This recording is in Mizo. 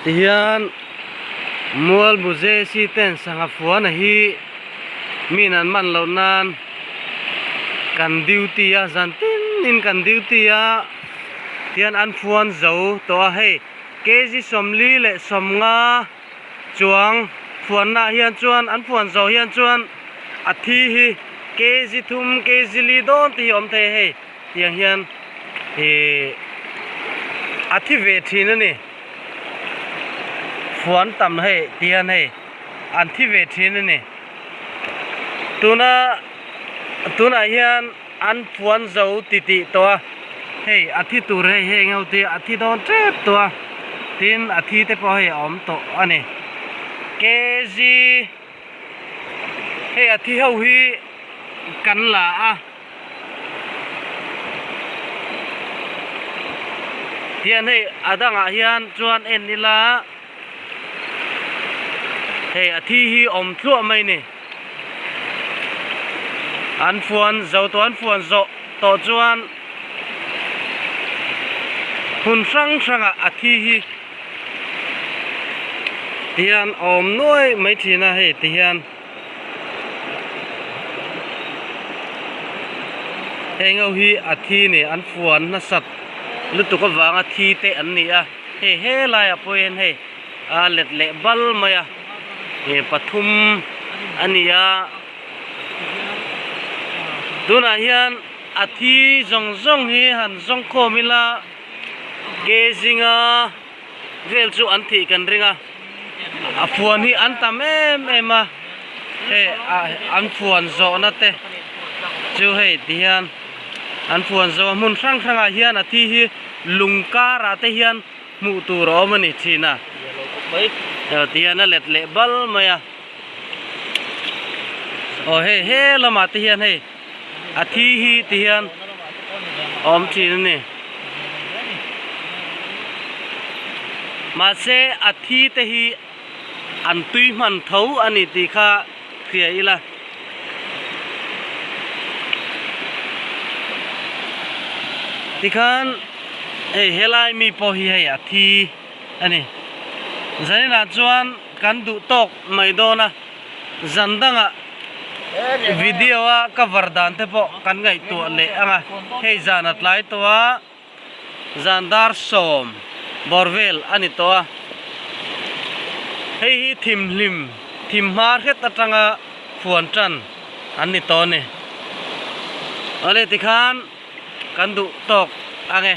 Tihian Mualbu JC ten sangha fuana hi min an man loh nan kan duty a zan tin in kan duty a tihian an fuan zo tawh a hei kg 45 chuang fuanna ah hian chuan an fuan zawh hian chuan a thi hi kg thum kg li dawn te hi a awm thei a hei tiang hian ihh a thi ve thin a ni fuan tam hei tihian hei an thi ve thin a ni tuna tunah hian. An phuan zo ti tih tawh a, hei a thi tur hei heng ho te a thi dawn tep tawh a, tin a thi te pawh hei a awm tawh a ni. Kg hei a thi ho hi kan la a, tihian hei a dangah hian chuan en ila hei a thi hi awm tluah mai a ni. An fuan zo tawh an fuan zawh tawh chuan hmun hrang hrangah a thi hi tihian a awm nuai mai thin a hei tihian heng ho hi a thi a ni an fuan nasat lutuk avanga thi te an ni a hei helaiah pawh hian hei. a let leh bal mai a he pathum a ni a tunah hian a thi zawng zawng hi han zawng khawm ila ke zinga vel chu an thih kan ring a a fuan hi an tam em em a hei an fuan zawhna te chu hei ti hian an fuan zawh a hmun hrang hrangah hian a thi hi lung karah te hian. Hmuh tur a awm a ni thin a, ti hian a let leh bal mai a, aw hei he lamah te hian hei a thi hi ti hian a awm thin a ni mahse a thi te hi an tui hman tho a ni tih kha hria ila. Tikhan hei helai mi pawh hi hei a thi a ni. Zaninah chuan kan duh tawk mai dawn a, zan dangah video a cover dan te pawh kan ngaihtuah leh ang a, hei zan a tlai tawh a. Zan dar sawm bawr vel a ni tawh a, hei hi thimhlim thim hma hret atanga phuan tan an ni tawh a ni. Awle tikhan kan duh tawk ang e.